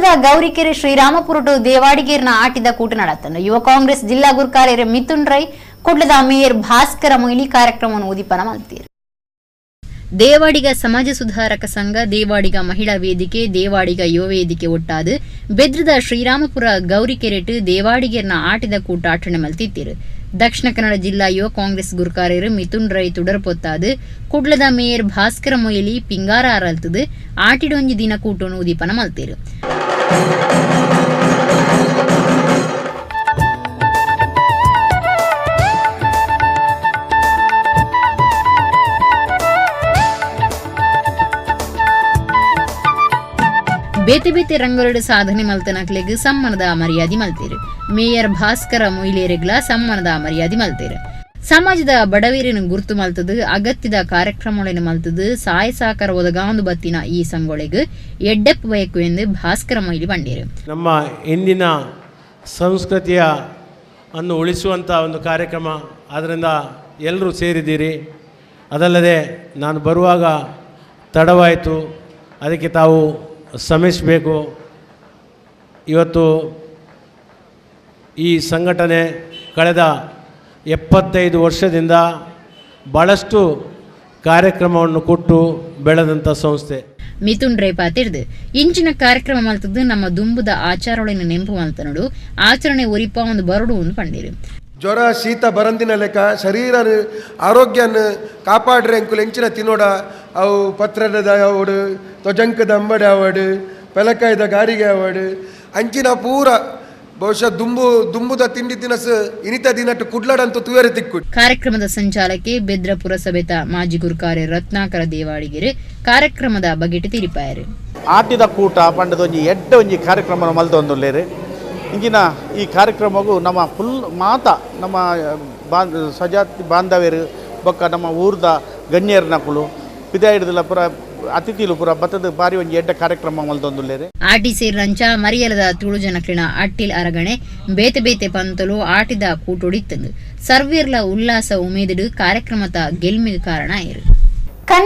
ಬೆದ್ರದ ಗೌರಿಕೆರೆ ಶ್ರೀರಾಮಪುರಟು ದೇವಾಡಿಗೇರ್ನ ಆಟಿದ ಕೂಟ ನಡತನು. ಯುವ ಕಾಂಗ್ರೆಸ್ ಜಿಲ್ಲಾ ಗುರ್ಕಾರ್ಯರ ಮಿಥುನ್ ರೈ, ಕುಡ್ಲದ ಮೇಯರ್ ಭಾಸ್ಕರ ಮೊಯ್ಲಿ ಕಾರ್ಯಕ್ರಮವನ್ನು ಉದಿಪನ ಮಲ್ತೀರು. ದೇವಾಡಿಗ ಸಮಾಜ ಸುಧಾರಕ ಸಂಘ, ದೇವಾಡಿಗ ಮಹಿಳಾ ವೇದಿಕೆ, ದೇವಾಡಿಗ ಯುವ ವೇದಿಕೆ ಒಟ್ಟಾದು ಬೆದ್ರದ ಶ್ರೀರಾಮಪುರ ಗೌರಿಕೆರೆಟ್ ದೇವಾಡಿಗೇರ್ನ ಆಟಿದ ಕೂಟ ಆಚರಣೆ ಮಲ್ತಿತ್ತೀರು. ದಕ್ಷಿಣ ಕನ್ನಡ ಜಿಲ್ಲಾ ಯುವ ಕಾಂಗ್ರೆಸ್ ಗುರುಕಾರ್ಯರು ಮಿಥುನ್ ರೈ ತುಡರ್ ಪೊತ್ತಾದು, ಕುಡ್ಲದ ಮೇಯರ್ ಭಾಸ್ಕರ ಮೊಯ್ಲಿ ಪಿಂಗಾರ ಅರಲ್ತದು ಆಟಿಡೊಂಜಿ ದಿನ ಕೂಟನು ಉದೀಪನ ಮಲ್ತೇರು. ಬೇತೆ ಬೇತೆ ರಂಗರುಡು ಸಾಧನೆ ಮಲ್ತನಕ್ಲೆಗ್ ಸಮ್ಮಾನದ ಮರ್ಯಾದೆ ಮಲ್ತೇರು. ಮೇಯರ್ ಭಾಸ್ಕರ ಮೊಯ್ಲೇರೆಗ್ಲ ಸಮ್ಮಾನದ ಮರ್ಯಾದೆ ಮಲ್ತೇರು. ಸಮಾಜದ ಬಡವೀರನ ಗುರುತು ಮಲ್ತದು ಅಗತ್ಯದ ಕಾರ್ಯಕ್ರಮಗಳನ್ನು ಮಲ್ತದು ಸಾಯ ಸಾಕಾರ ಒದಗಾಂದು ಬತ್ತಿನ ಈ ಸಂಗೊಳೆಗ್ ಎಡ್ಡೆಪ್ ಬಯಕು ಎಂದು ಭಾಸ್ಕರ ಮೊಯ್ಲಿ ಬಂಡೇರು. ನಮ್ಮ ಇಂದಿನ ಸಂಸ್ಕೃತಿಯ ಅನ್ನು ಉಳಿಸುವಂಥ ಒಂದು ಕಾರ್ಯಕ್ರಮ, ಆದ್ದರಿಂದ ಎಲ್ಲರೂ ಸೇರಿದ್ದೀರಿ. ಅದಲ್ಲದೆ ನಾನು ಬರುವಾಗ ತಡವಾಯಿತು, ಅದಕ್ಕೆ ತಾವು ಶ್ರಮಿಸಬೇಕು. ಇವತ್ತು ಈ ಸಂಘಟನೆ ಕಳೆದ 75 ವರ್ಷದಿಂದ ಭಾಳಷ್ಟು ಕಾರ್ಯಕ್ರಮವನ್ನು ಕೊಟ್ಟು ಬೆಳೆದಂಥ ಸಂಸ್ಥೆ. ಮಿಥುನ್ ರೈ ಪಾತಿರ್ದು ಇಂಚಿನ ಕಾರ್ಯಕ್ರಮ ಮಲ್ತದ್ದು ನಮ್ಮ ದುಂಬುದ ಆಚಾರೊಳಿನ ನೆಂಪು ಮಲ್ತನಡು ಆಚರಣೆ ಒರಿಪ ಒಂದು ಬರಡು ಒಂದು ಪಂಡಿರು. ಜ್ವರ ಶೀತ ಬರಂದಿನ ಲೆಕ್ಕ ಶರೀರ ಆರೋಗ್ಯನ ಕಾಪಾಡ್ರೆ ಅಂಕುಲು ಎಂಚಿನ ತಿನ್ನೋಡ, ಅವು ಪತ್ರದ ಆವಡು, ತೊಜಂಕದ ಅಂಬಡೆ ಆವಡು, ಪೆಲಕಾಯ್ದ ಗಾರಿಗೆ ಆವಡು, ಅಂಚಿನ ಪೂರ ಬಹುಶಃ ದುಂಬು ದುಂಬುದ ತಿಂಡಿ ತಿನಸು ಇನಿತ ದಿನಟ್ಟು ಕುಡ್ಲಡಂತೂ ತುವೇರೆ ತಿಕ್ಕು. ಕಾರ್ಯಕ್ರಮದ ಸಂಚಾಲಕಿ ಬೆದ್ರ ಪುರಸಭೆತ ಮಾಜಿ ಗುರುಕಾರ್ಯ ರತ್ನಾಕರ ದೇವಾಡಿಗೆರೆ ಕಾರ್ಯಕ್ರಮದ ಬಗೆಟ್ ತಿರಿಪಾಯರು. ಆಟಿದ ಕೂಟ ಪಂಡದ ಒಂಜಿ ಎಡ್ಡೆ ಒಂಜಿ ಕಾರ್ಯಕ್ರಮ ಮಲ್ತೊಂದುಲ್ಲೇರು. ಇಂಚಿನ ಈ ಕಾರ್ಯಕ್ರಮಗೂ ನಮ್ಮ ಫುಲ್ ಮಾತ ನಮ್ಮ ಸಜಾತಿ ಬಾಂಧವ್ಯರು ಬೊಕ್ಕ ನಮ್ಮ ಊರ್ದ ಗಣ್ಯರ್ನಕುಲು ಪಿದಾಯಿಡ್ದಲ ಪುರ ಅತಿಥಿಲು ಪುರ ಬತ್ತದ ಬಾರಿ ಒಂಜಿ ಎಡ್ಡೆ ಕಾರ್ಯಕ್ರಮ ಮಲ್ತೊಂದುಲ್ಲೇರು. ಆಟಿ ಸೇರಿನಂಚ ಮರಿಯಲದ ತುಳು ಜನಕ್ಲಿನ ಅಟ್ಟಿಲ್ ಅರಗಣೆ ಬೇತೆ ಬೇತೆ ಪಂತಲು ಆಟಿದ ಕೂಟೊಡಿತ್ತಂದು ಸರ್ವೀರ್ಲ ಉಲ್ಲಾಸ ಉಮೇದಿಡು ಕಾರ್ಯಕ್ರಮದ ಗೆಲ್ಮಿಗೆ ಕಾರಣ ಆಯಿರು.